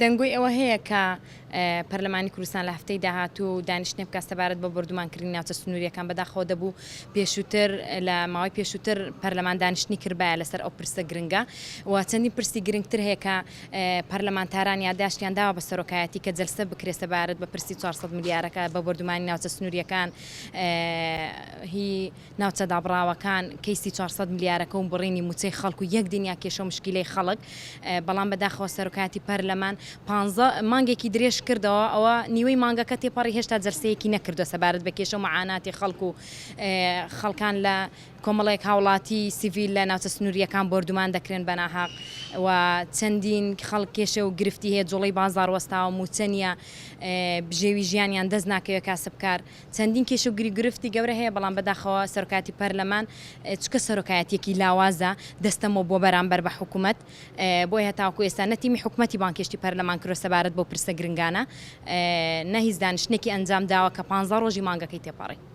دەنگۆی ئەوە هەیە کە پەرلەمانی کوردستان لە هەفتەی داهاتوو دانیشتنێک بکات سەبارەت بە بۆردومانکردنی ناوچە سنوورییەکان، بەداخەوە دەبوو پێشووتر لە ماوەی پێشووتر پەرلەمان دانیشتنی کردبایە لەسەر ئەو پرسە گرنگە و چەندین پرسی گرنگتر هەیە کە پەرلەمانتاران یاداشتیان داوە بە سەرۆکایەتی کە جەلسە بکرێت سەبارەت بە پرسی 400 ملیارەکە بە بۆردومانی ناوچە سنوورییەکان هی ناوچە دابڕاوەکان، کەیسی 400 ملیارەکە و بڕینی موچەی خەڵک و یەک دنیا کێشە و مشکیلەی خەڵک، بەڵام بەداخەوە سەرۆکایەتی پەرلەمان پانزە مانگێکی درێژ کردەوە ئەوە نیوەی مانگەکە تێپەڕی هێشتا جەلسەیەکی نەکردوە سەبارەت بە کێشە و معاناتی خەڵک و خەڵکان لە کۆمەڵێک هاوڵاتی سیڤیل لە ناوچە سنوورییەکان بۆردومان دەکرێن بە ناهەق و چەندین خەڵک کێشە و گرفتی هەیە جوڵەی بازاڕ وەستاوە موچە نییە بژێوی ژیانیان دەست ناکەوێت کاسبکار چەندین کێشە و گرفتی گەورە هەیە، بەڵام بەداخەوە سەرۆکایەتی پەرلەمان چونکە سەرۆکایەتیەکی لاوازە دەستەمۆ بووە بەرامبەر بە حکومەت، بۆیە هەتاوەکو ئێستا نە تیمی حکومەتی بانگهێشتی پەرلەمان کردوە سەبارەت بەو پرسە گرنگانە، نە هیچ دانیشتنێکی ئەنجامداوە کە پانزە ڕۆژی مانگەکەی تێپەڕی.